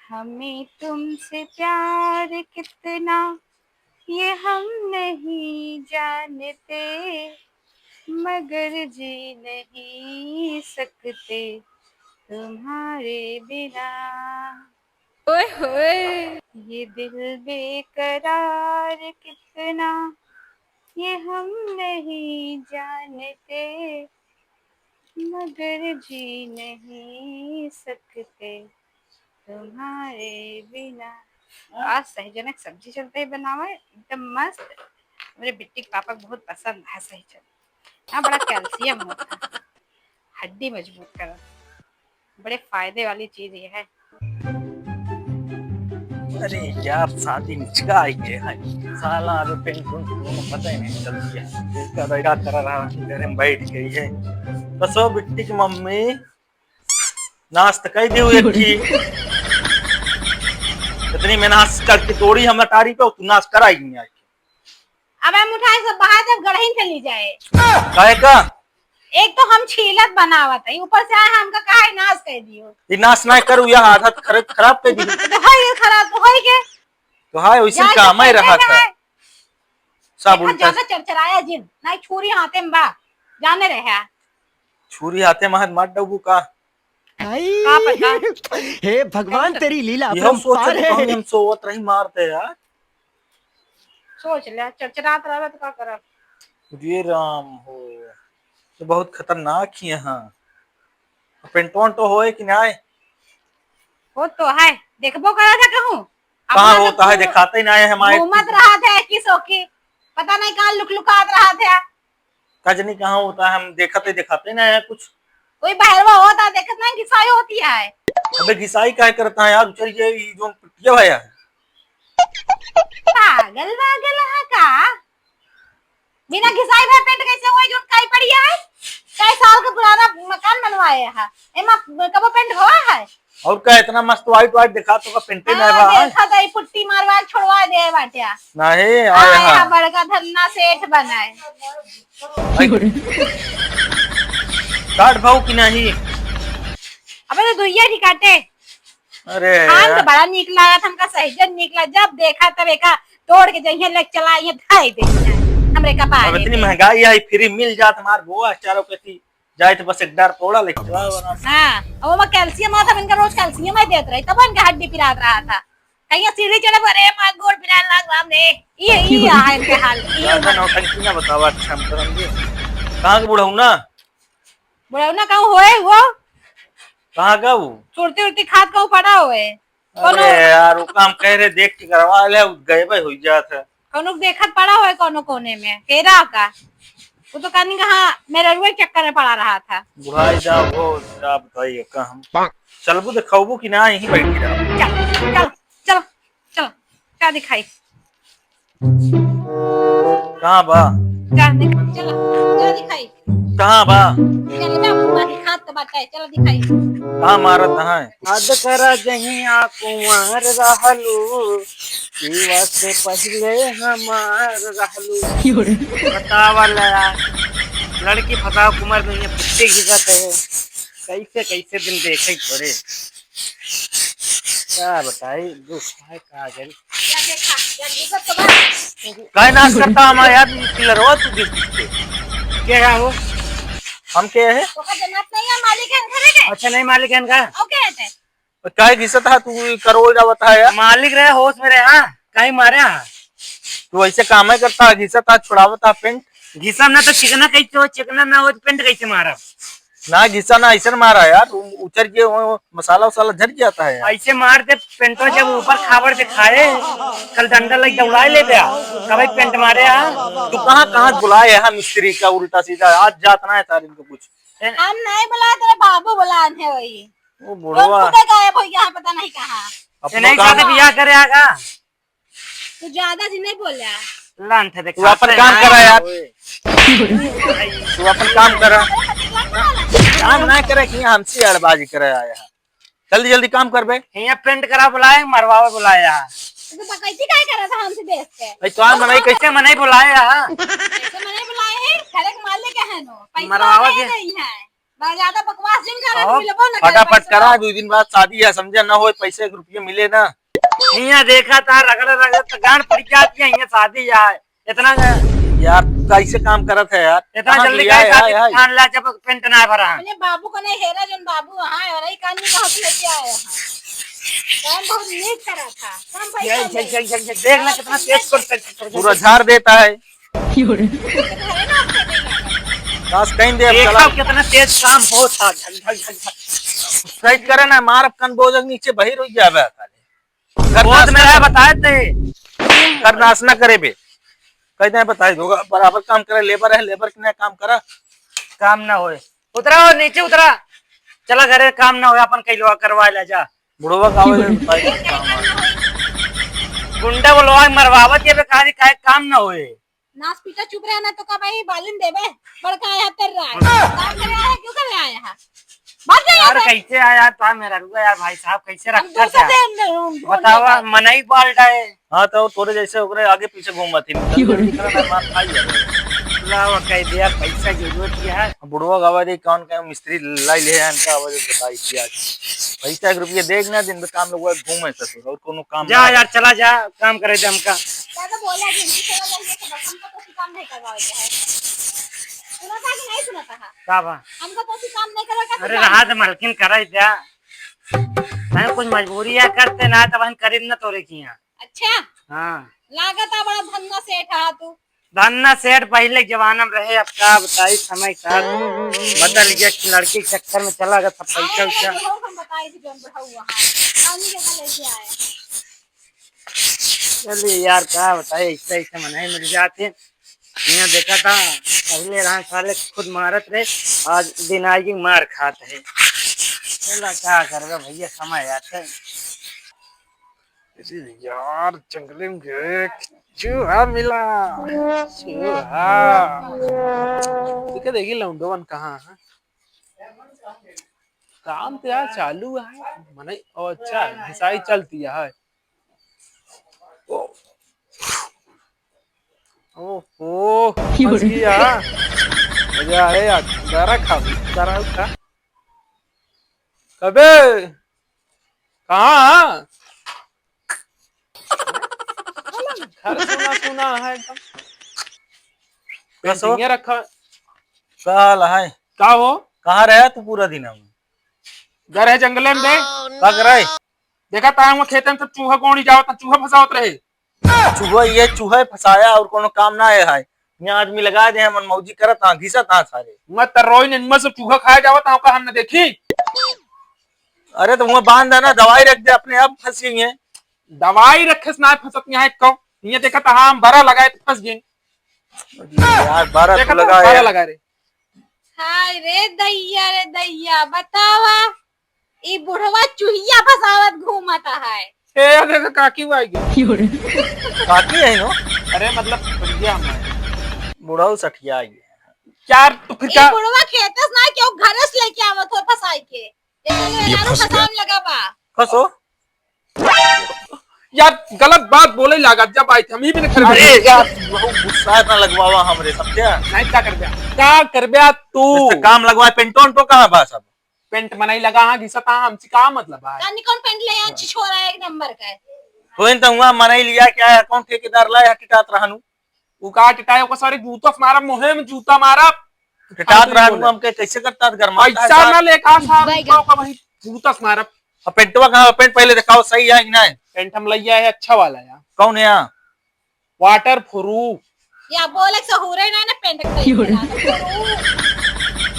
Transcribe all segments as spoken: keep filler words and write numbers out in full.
हमें तुमसे प्यार कितना, ये हम नहीं जानते, मगर जी नहीं सकते तुम्हारे बिना। ओए होए। ये दिल बेकरार कितना, ये हम नहीं जानते, मगर जी नहीं सकते तुम्हारे बिना। आज सहजन क सब्जी चलत है बनावे, एकदम मस्त। हमरे बिट्टी के पापा के बहुत पसंद है सहजन। हाँ, बड़ा कैल्शियम होत है, हड्डी मजबूत करत, बड़े फायदे वाली चीज ये है। अरे यार, शादी में का आई है, साला अबे पेंट उंट कोनो पता ही नहीं चलती है। इसका तो इलाज करा रहा, घर में बैठ गई है। तो सो बिट्टी की मम्मी, नाश तो कई दियो एक की। इतनी मेहनत करके तोड़ी हम अटारी पे, तू नाश कराई नहीं आई। अब हम उठाए सब बाहर जब गढ़ही चली जाए। काहे का? एक तो हम छीलत बनावत है, ऊपर से आए हमका काहे नाश कर दियो। ये नाश ना करू, यह आदत खराब, खराब कर दी। तो है ये खराब, तो है के? तो है, वैसे जाए काम ही रहा था। सब देखा, उल्टा। ज्यादा चरचराया जिन, नहीं छुरी हाथे में बा, जाने रहे। छुरी हाथे में हाथ मार डबू का? का पता? हे भगवान, तेरी लीला यह सोच अपरंपार है। हम सोवत रही मारते यार। सोच ले, चरचरात रहबे तो का करब? रे राम हो, तो बहुत खतरनाक ही है। हाँ, पेंटों तो होए कि ना? हो तो है, देखबो करा था कहूँ। कहाँ अपना होता है, तो दिखाते ही ना है हमारे। घूमत रहा था कि सोकी, पता नहीं कहाँ लुकलुकात रहा था। का जनी कहाँ होता है, हम देखते दिखाते ना है कुछ। कोई बहरवा होता, देखत ना घिसाई होती है। अबे घिसाई काहे करता है यार, उचर ये, ये जो पिटिया है यार। पागल वागल है का? बिना घिसाई भर पेंट कैसे होई, जो काई पड़ी है? कई साल का पुराना मकान बनवाए है, एमा कबो पेंट हुआ है? और का इतना मस्त white white देखा तो का पेंटे ना हाँ, रहा है? देखा तो ई पुट्टी मारवा छोड़वा दे बाट्या। नहीं, आए आए हाँ। हाँ, बड़का धन्ना सेठ बनाए। भाई, काट भाऊ कि नहीं? अबे तो दुइया ही काटे। अरे खान तो यार। बड़ा नीक लागत, हमका सहजन नीक लाग, जब देखा तब एका तोड़ के जइहे, लेके चला आइहे, खाए दे हमरे कपारे अब इतनी पे। महंगाई है, फ्री मिल जात हमार गोवा चारों कती जाए तो बस एक डार तोड़ा लेके चला आवा। हाँ, अब ओमा कैल्शियम आता, इनका रोज कैल्शियम ही देत रही, तब इनका हड्डी पिरात रहा था। कहीं सीढ़ी चढ़े, अरे माँ गोड़ पिराए लाग राम रे, ये, ये है इनके हाल, ये ज्यादा हाल। नौटंकी ना बतावा, अच्छा हम करेंगे। कहाँ के बुढ़ऊ ना? बुढ़ऊ ना कहूँ होए वो? कहाँ का वो? सुरती उरती खात कहूँ पड़ा होए। अरे यार, वो काम कह रहे, देख के करवा ले, उ गए भाई हो जात है। कौनो देखत पड़ा होए कौनो कोने में, हेरा का? वो तो कहनी कहाँ मेरे रुए चक्कर में पड़ा रहा था। बुढ़ाई जा वो, जा बताइए का हम। चलबू दिखाबू कि ना, यहीं बैठी रहा। चल, चल, चल, चल, का दिखाई? कहाँ बा? का दिखाई? चला, चला दिखाई। कहाँ बा? चल ना, मुँह दिखात तो बाटे, चला दिखाई। कहाँ मारत है? हद करा जहिया कुंवर रहलू, पीवा से पहिले हमार रहलू। बतावा ला यार, लड़की फसाओ कुमार में ये पुट्टी घिसत है, कैसे कैसे दिन देखे पड़े। का बताई, दुख है, का करी। या देखा, या देखा तो बा। काहे नाश करता हमारा यार, पिलरवा तू गिर गिर के। के है वो? हम के है? ओका जनात नहीं है, मालिक है घरे के। अच्छा, नहीं मालिक है इनका? ओके है ते। तो काहे घिसत है तू, करोल जावत है यार? मालिक रहे होश में रहे, हाँ, काहे मारे हाँ? तू ऐसे काम है करता है, घिसत है, छुड़ावत है पेंट। घिसम ना तो चिकना कैसे हो, चिकना ना हो तो पेंट कैसे मारब? ना घिसा ना, ऐसे न मारा यार, उ-, उचर के वो मसाला उसाला झड़ जाता है यार। ऐसे मार दे पेंटो, जब ऊपर खाबड़ दिखाए, कल डंडा लग दौड़ाए ले गया, तब पेंट मारे यार। तू कहाँ कहाँ बुलाए है मिस्त्री का उल्टा सीधा, आज जात ना है तार इनको कुछ। हम नहीं बुलाए, तेरे बाबू बुलान है वही। वो बुढ़वा। लोग खुदे गायब हो गया है, पता नहीं कहाँ। अपना ये नहीं काम। चाहते बियाह करे आगा। तू ज्यादा जी नहीं बोल यार। लांठ तू अपन काम करा यार। तू अपन काम करा। काम ना करे कि हमसे अड़बाजी करे आया है। जल्दी जल्दी काम कर बे। यहाँ पेंट करा बुलाए, मरवावे बुलाया। तो डकैती काहे करा था हमसे देख के? भाई तो मनई कैसे मनई बुलाया? कैसे मनई बुलाए हैं? घर के मालिक है नो। पैसा मरवावे दे के। नहीं है। ना ज्यादा बकवास जिन करा, और मिलबो ना करे फटाफट पैसा। करा, दो दिन बाद शादी है, समझे ना होए, पैसे के रुपये मिले ना। हियाँ देखा था, रगड़ा रगड़ा तो गांड पड़ जाती है, हियाँ शादी है, इतना यार, कैसे काम करत है यार? इतना कहाँ जल्दी गया काहे है, शादी है, है? ठान ला जब पेंट ना भरा है। अपने बाबू को नहीं हेरा, जन बाबू वहाँ है, और यही कान में कहाँ से लेके आया है? काम बहुत नीक करा था, कम पैसा ये, ये, में। ये, ये, ये, देख ना कितना तेज कर, कर, कर, कर, पूरा झाड़ देता है। घरे ना होते देंगे। बस कहीं दे, अब देखा चला। कितना तेज काम होता, झक, झक, झक, झक। सही करे ना, मार अब कन बोझ नीचे बहिर हो जावे साले। कर बहुत नाश मेरा ना है, कर। बताए थे। कर नाश ना करे बे। कह दे बताए दोगा, बराबर काम करे, लेबर है, लेबर के ना काम करा। काम ना होए। उतरा हो, नीचे उतरा। चला घरे, काम ना होए, अपन कई लोग करवा ले जा। बुढ़वा का आवाज में बताई काम है। गुंडा बोलवा के मरवावत ये बे, कहा जी काहे काम ना होए। नास पीटा चुप रहा ना तो का भाई बालिन देबे, बड़का आया तेर रहा है। काम करे आया है, क्यों करे आया है? बात नहीं यार, आता। कैसे आया था मेरा रुआ यार, भाई साहब कैसे हम रखता दूसरे था? दिन में हम फोन बतावा, लगा। मनई बाल्टा है। हाँ, तो तोरे जैसे ओकरे आगे पीछे घूमत ही। जल्दी जल्दी करा ना, मार खाई जाए। लावा, कह दिया, पैसा जरूरत क्या है? बुढ़वा गवा दे, कौन कौन मिस्त्री लाई ले हैं, इनका आवाज बताई दिया। पैसा एक रुपया देख ना, दिन भर काम लोग घूमे ससुर, और कोनो काम जा ना यार, है। चला जा, काम करे दे हमका। ज्यादा बोला जिन, चला जाइए, तो बस हमको तो काम नहीं करवाओ, क्या है? सुना था कि नहीं सुना था? का बा? हमको तो काम नहीं करवा, अरे रहा दे, मलकिन करे दे। मैं कुछ मजबूरी है करते ना, तब हम करीब ना तोरे किया। अच्छा? हाँ। लागत आ बड़ा धन्ना सेठ हा तू। धन्ना सेठ पहिले जमाना में रहे, अब का बताई, समय का बदल गया, लड़की के चक्कर में चला गया सब पैसा अरे, वैसा। जो हम बताई थी, जौन बुढ़ऊ वहाँ, पानी जगह लेके आए। चलिए यार, का बताई, ऐसे ऐसे मनई मिल जाते। यहाँ देखा था, पहिले रहा साले खुद मारत रहे, आज दिन आएगी मार खात है। चला, का करबे भैया, समय आते। अरे यार, जंगले में गए, चूहा मिला। चूहा। ठीक है, देखी लौंडोवन कहाँ है। काम तो यार चालू है, मने, ओ अच्छा, घिसाई चलती है। ओ। ओहो, फंस गया। अरे, अरे यार, डरा खा, डरा उठा। अबे, कहाँ है? घर सुना सुना है एकदम। कसो? पेंटिंगे रखा। का हाल है? का हो? कहाँ रहा तू पूरा दिन हम? घर है जंगले में बे। का करे? देखा ता हम खेते में तो चूहा गोड़ी जावत, चूहा फंसावत रहे। चूहा, ये चूहा फंसाया और कोनो काम ना आए है। यहाँ आदमी लगा दे, मन मौजी करत हाँ, घिसत हाँ सारे। मैं तर्रोई ने इनमें से चूहा खाए जावत हाँ, का हम न देखी। अरे तो वहाँ बांध देना, दवाई रख दे, अपने आप फंस गई है। दवाई रखे से ना फंसत यहाँ एक कौ। ये देखा ता हम बरा लगाए तो फंस गए। यार, बरा तो देखा ता लगा बरा है। लगा रे। हाय रे दैया, रे दैया, बतावा, ई बुढ़वा चुहिया फसावत घूमत है। ए, अरे, अरे, काकी वो आई गई। काकी है नो? अरे, मतलब, भैया हमारे। बुढ़ऊ सठिया आई है। यार, तो फिर ई का? बुढ़वा खेतस ना, क्यों घरस लेके आवत हो फसाई के? ये तो ये मेहरारू फंस गया। फसावन लगा बा। फंसो। यार, गलत बात बोले लागत, जब आई थी, हम ही भी नहीं खरीदे। अरे यार, बहुत गुस्सा ना लगवावा हमरे सब क्या? नहीं, क्या कर दिया? क्या कर दिया तू? इससे काम लगवा, पेंटो उंटो कहाँ बा सब? पेंट मनई लगा, हाँ, घिसत, हाँ, हमसे का मतलब है? जानी कौन पेंट ले आया, छिछोरा एक नंबर का है। तो इन तो हुआ मनई लिया क्या है, कौन ठेकेदार लाया, टिटात रहनु? उ का टिटाए, ओकर सारे जूता से मारब, मुँहे में जूता मारब। टिटात फालतू रहनु बोले। हमके कैसे करता, गरमाता है पैसा साहब। ना लेखा साहब, बैगन। का वही जूता से मारब। अब पेंटवा कहाँ, पेंट पहले दिखाओ, सही है कि नहीं? पेंट हम लइया है, अच्छा वाला है। कौन है यहाँ? Waterproof। या बोले सहूरे ना, ना पेंट के क्यों रे? Proof,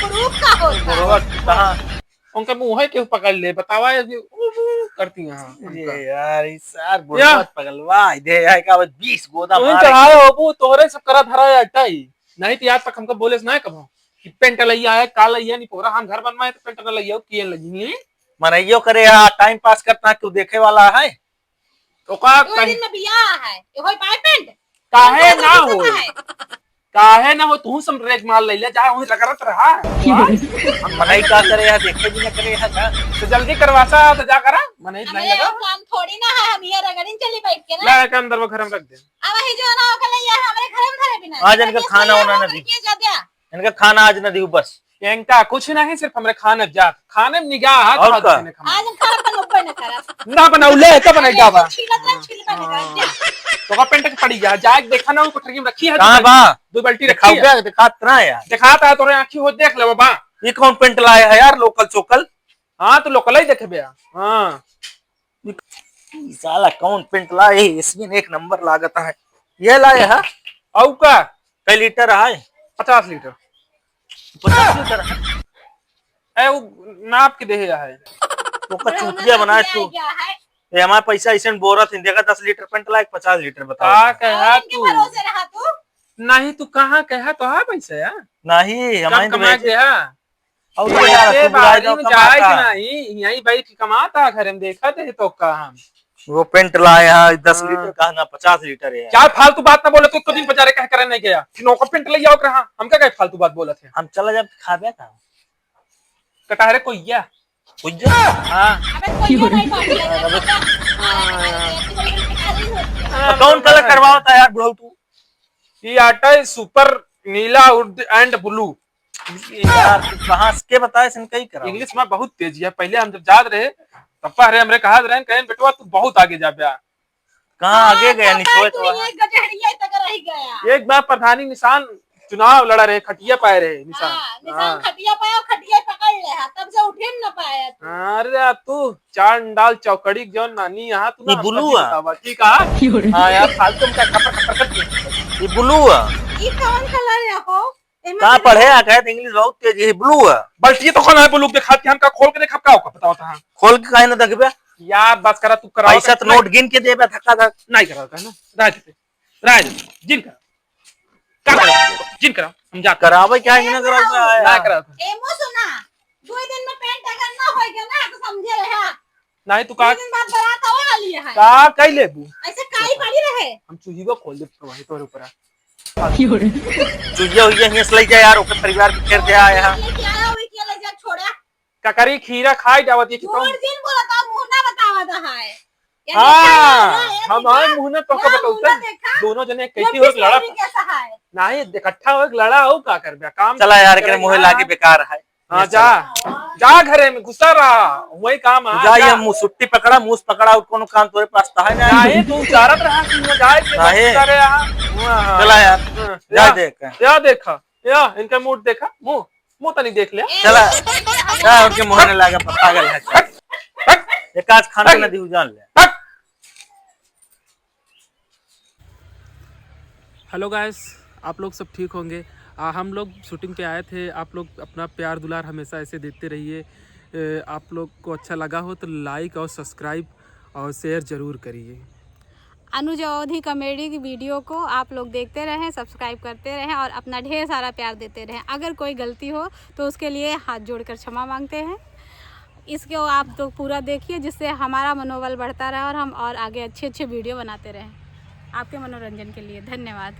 proof का होता? Proof कहाँ? उनका मुँह है, क्यों पकड़ ले, बतावा, ये ऊ, ऊ करती हैं, हाँ, ये हमका। यार, इस यार, या। बुढ़वा पगलवा, दे यार, का बस बीस गोदा तुम मारे। चढ़ाए हो, वो तोहरे सब करा धरा है, अट्टा ही। नहीं तो आज तक हमका बोले से ना कभो कि पेंट लइया है, का लइया नहीं, पूरा हम घर बनवाए तो पेंट ना लइया, किए लगी। मनइयो करे, हाँ, time pass करता है, क्यों देखे वाला है? तो का दो कहीं दिन में बियाह है, ये होई पाए पेंट? काहे ना हो? काहे ना हो? तू सब रेज मार ले ले, जा वहीं रगड़त रहा। हम मनई का करे है, देखे भी ना करे है का? तो जल्दी करवासा, तो जा करा, मनई नहीं हमरे लगा। और काम थोड़ी ना है, हम ये रगड़िन चली बैठ के ना। ला, एक अंदर वो घर में रख दे। अब वही जो ना होकर ले, ये हमरे घर में धरे बिना। आज इनका खाना वाना ना दी। इनका खाना आज ना दी, बस। इनका कुछ नहीं, सिर्फ हमरे खाने जा, खाने में निगाह है, और खाद का? पीने का। आज हम खाना बनबे न करब। ना बनाऊ, ले, तो बनाई जावा। छीलत रह, छीलत रह, जा। तो का पेंट के पड़ी जा, जाए देखा ना, वो कोठरी में रखी है, कहाँ दो बा? दो बाल्टी रखी है। दिखाओ बे, दिखात ना यार। दिखाता है, तोरे आँखी हो, देख ले बाबा। ये कौन पेंट लाए है यार, लोकल चोकल? हाँ, तो लोकल ही देखे बे। हाँ। ई साला कौन पेंट लाए है? एशियन एक नंबर लागत है। ये लाए है? औ का? कई लीटर है? पचास लीटर। पचास लीटर है? ए, वो नाप के देहे है। तो का बड़ा चूतिया बनाए तू। ये हमारे पैसा ऐसे बोरत है, देखा दस लीटर पेंट लाए, पचास लीटर बताओ। का कहा हाँ, इनके तू? भरोसे रहा तू? नहीं, तू कहाँ कहा तो है पैसा यार? नहीं, कम हमारे तो कमा भेजे। गया। और ये यार, ये तू बुलाए बारी जाओ, में कमाता। जाए कि नहीं, यहीं बैठ के कमाता, घर में देखा थे तो का हम। वो पेंट लाए हैं, दस हाँ। लीटर का ना, पचास लीटर है। क्या फालतू बात ना बोले, तू एक दिन बाजारे कह करे नहीं गया, फिर नौका पेंट ले आओ रहा, हम क्या कहे फालतू बात बोलत है? हम चला जाब खाबे का? कटहरे कोइया। कोइया? हाँ। अबे कोइया नहीं खाबे। हाँ। तो कौन कलर करवावता है यार बुढ़ऊ तू? ये आता है सुपर नीला उर्द and blue। यार, तू कहाँ से के बताए, सिन कई करा? इंग्लिश में बहुत तेज है। पहले हम जब जात रहे, तब पहले हमरे कहा रहे, कहें, "बेटवा, तू बहुत आगे जा बे।" कहाँ आगे गया? हाँ, निचोए तो तू वहाँ। ये गजहरिया तक रह गया। एक बार प्रधानी निशान चुनाव लड़ा रहे, खटिया पाए रहे निशान। हाँ, निशान हाँ। खटिया पाया, खटिया पकड़ ले, हाँ, तब से उठे न पाया तू। अरे, तू चांडाल चौकड़ी जौन नानी यहाँ, तू ये ना blue पति है। बतावा, ठीक है? हाँ यार, फालतू में क्या खपर खपर करती है? ये blue है। ये कौन कलर है हो? एमे का तो पढ़े आ कहे तो इंग्लिश बहुत तेज है, blue है। बल्कि ये तो कौन है blue दिखात के हमका खोल के देखा का होगा बताओ तो हाँ। खोल के काहे ना देखबे? यार बस करा तू कराओ पैसा तो तो नोट गिन के देबे धक्का धक। नहीं कराओ ना। राज पे। राज जिन करा। का करा? जिन करा। हम जा करावे क्या है ना करावे का है? ना कराओ। एमो सुना। दो दिन में पेंट अगर ना होई गया ना तो समझे रहे। नहीं तू का दो दिन बाद बारात आवे वाली है। का कई लेबू? ऐसे काई पड़ी रहे। हम चूहीबो खोल दे तो वही तोरे ऊपर। चुहिया हुइया हियां से ले जा यार, ओकर परिवार के घेर दे आया है। लेके आया, वही के ले जा, छोड़ा। ककरी खीरा खाई जावत, ये कि छोड़, तुम दिन बोला था, मुंह ना बतावा था है। ये हाँ, देखा, ये हम देखा, आए मुंह ना तो ये का बताऊ मुंह ना तन। देखा। दोनों जने वो कैसी हो किस लड़ा। तरीके से है? नहीं, इकट्ठा हो लड़ा हो, का कर बे काम। चला यार, करे एकरे मुंह हाँ। लागे बेकार है। हाँ, ये जा, साला। जा घरे में घुसा रहा, वही काम तू है, जा, जा। ये मुसुट्टी पकड़ा, मूस पकड़ा, और कोनो काम तोरे पास तो है ना। नहीं, तू उचारत रहा कि वो जाए के नहीं। बस करे रहा। हाँ, हाँ। चला यार, हाँ, जा या, देख। या देखा, या इनका मूड देखा, मुंह, मुंह तनी देख ले। चला, जा उनके मुंह में लागे, पागल है। हट, हट, एक आज खाना हट। ना दी, जान ले। हट। हेलो गाइस, आप लोग सब ठीक होंगे। आ, हम लोग शूटिंग पे आए थे, आप लोग अपना प्यार दुलार हमेशा ऐसे देते रहिए। ए, आप लोग को अच्छा लगा हो तो लाइक और सब्सक्राइब और शेयर ज़रूर करिए। अनुज अवधी कॉमेडी की वीडियो को आप लोग देखते रहें, सब्सक्राइब करते रहें और अपना ढेर सारा प्यार देते रहें। अगर कोई गलती हो तो उसके लिए हाथ जोड़कर क्षमा मांगते हैं। इसको आप तो पूरा देखिए, जिससे हमारा मनोबल बढ़ता रहे और हम और आगे अच्छे अच्छे वीडियो बनाते रहें आपके मनोरंजन के लिए। धन्यवाद।